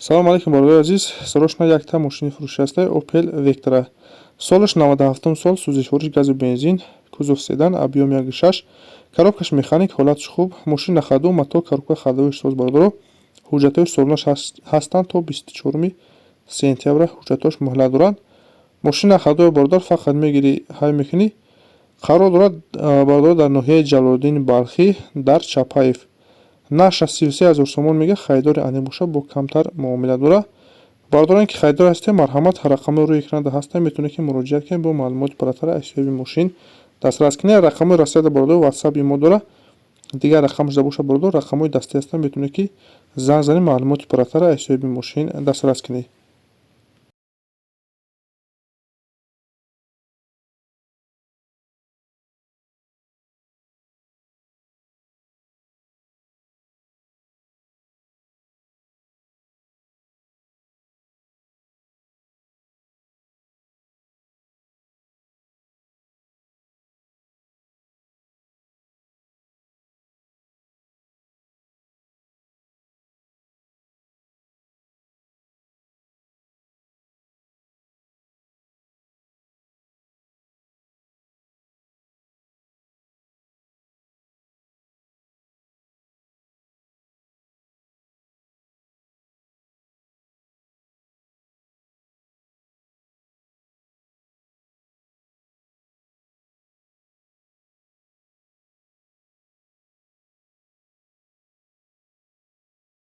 Салому алейкум, бародари азиз. Срочно якта мошини фурӯшӣ ҳаста, Опел Вектра, солаш 97-ум сол, сӯзишвориш газу бензин, кузов седан, объём 1,6, коробкаш механик, ҳолатш хуб, мошин на ходу, мотор, коробка ходовой соз. Бародаро, ҳуҷҷатҳои солонаш ҳастанд, то 24 сентябра ҳуҷҷатҳош муҳлат доранд. Мошин на ходу, бародар, фақат мегирӣ, ҳай мекунӣ. Қарор дорад, бародаро, дар ноҳияи Ҷалолиддини Балхӣ, дар Чапаев. Нархаш 33 000 сомон мега, харидори аниқ боша, бо камтар муомила дорад. Бародароне ки харидор ҳастем, марҳамат, рақамҳои рӯи экранда ҳастанд, метавонед ки муроҷиат кунед, бо маълумоти пурратар аз ҳисоби мошин дастрас кунед. Рақамҳои Россияда, бародар, Ватсап, имо дорад. Дигар рақамаш да боша, бародар, рақамҳои дастӣ ҳастанд, метавонед ки занг занед, маълумоти пурратар аз ҳисоби мошин дастрас кунед.